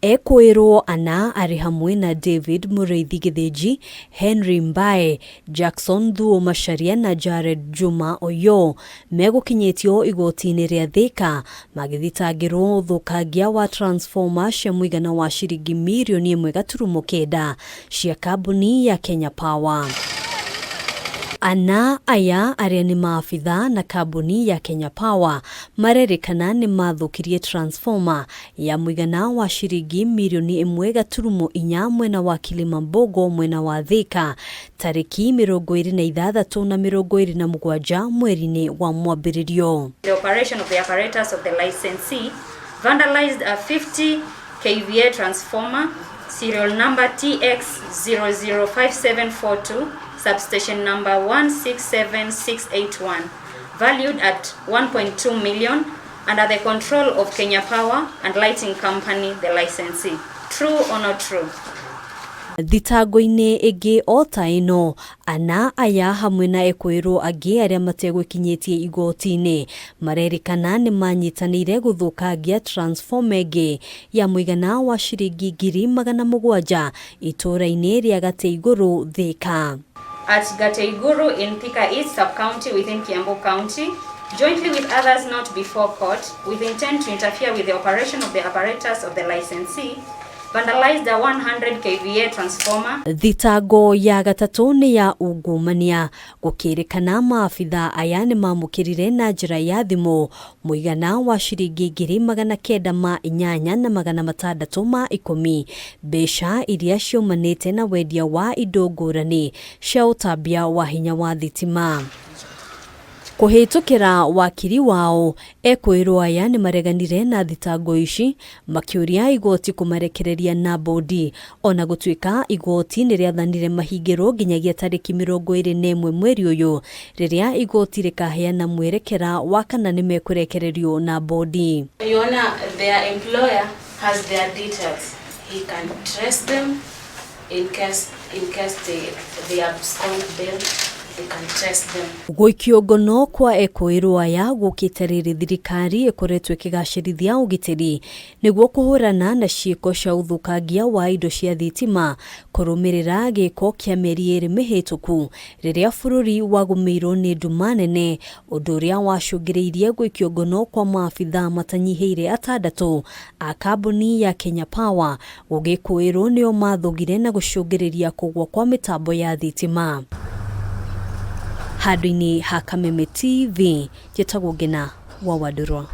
Ekũĩrwo ana arĩ hamwe na David Mũrĩithi Gĩthĩnji, Henry Mbae, Jackson Thuo Macharia na Jared Juma Oyoo megũkinyĩtio igoti-inĩ rĩa Thika magĩthitangĩrwo ũthũkangia wa transformer cia mũigana wa ciringi mirioni 1.9 cia kambuni ya Kenya Power. Ana aya arĩa nĩ maabitha na kambuni ya Kenya Power marerĩkana nĩ mathũkirie transformer ya mũigana wa ciringi mirioni 1.4 mwena wa Kilimambogo mwena wa Thika tarĩki 26 na 27 mweri-inĩ wa mwambĩrĩrio. The operation of the apparatus of the licensee vandalized a 50 kVA transformer serial number TX005742, substation number 167681, valued at 1.2 million under the control of Kenya Power and Lighting Company, the licensee. True or not true? Thitango-inĩ ĩngĩ o ta ĩno, ana aya hamwe na ekũĩrwo angĩ arĩa mategwĩkinyĩtie igoti-inĩ marerĩkana nĩ manyitanĩire gũthũkangia transformer ĩngĩ ya mũigana wa ciringi 700,000 itũũra-inĩ rĩa Gateigũrũ, Thika. At Gateiguru in Thika East Sub-County within Kiambu County, jointly with others not before court, with intent to interfere with the operation of the apparatus of the licensee, vandalized a 100 kVA transformer. Thitango ya gatatũ nĩ ya ungumania, gũkĩrĩkana maabitha aya nĩ mamũkĩrire na njĩra ya thimũ mũigana wa ciringi 908,610, mbeca iria ciumanĩte na wendia wa indo ngũrani cia ũtambia wa hinya wa thitima. Kũhĩtũkĩra wakiri wao, ekũĩrwo aya nĩ mareganire na thitango ici makĩũria igoti kũmarekereria na bodi, ona gũtuĩka igoti nĩ rĩathanire mahingĩrwo nginyagia tarĩki 21 mweri ũyũ, rĩrĩa igoti rĩkaheana mwerekera wa kana nĩ mekũrekererio na bodi. Your Honor, their employer has their details. He can trace them in case they abscond bail. They can trace them. Gũikio ngono kwa ekũĩrwo aya gũkĩte rĩrĩ thirikari ĩkoretwo ĩkĩgacĩrithia ũgitĩri nĩguo kũhũrana na ciĩko cia ũthũkangia wa indo cia thitima, kũrũmĩrĩra gĩko kĩa mĩeri 2 mĩhĩtũku rĩrĩa bũrũri wagũmĩirwo nĩ nduma nene, ũndũ ũrĩa wacũngĩrĩirie gũikio ngono kwa maabitha matanyihĩire 6 a kambuni ya Kenya Power, gũgĩkũĩrwo nĩo mathũgire na gũcũngĩrĩria kũgwa kwa mĩtambo ya thitima. Handũ-inĩ ha Kameme TV, njĩtagwo Ngina wa Wandũrwa.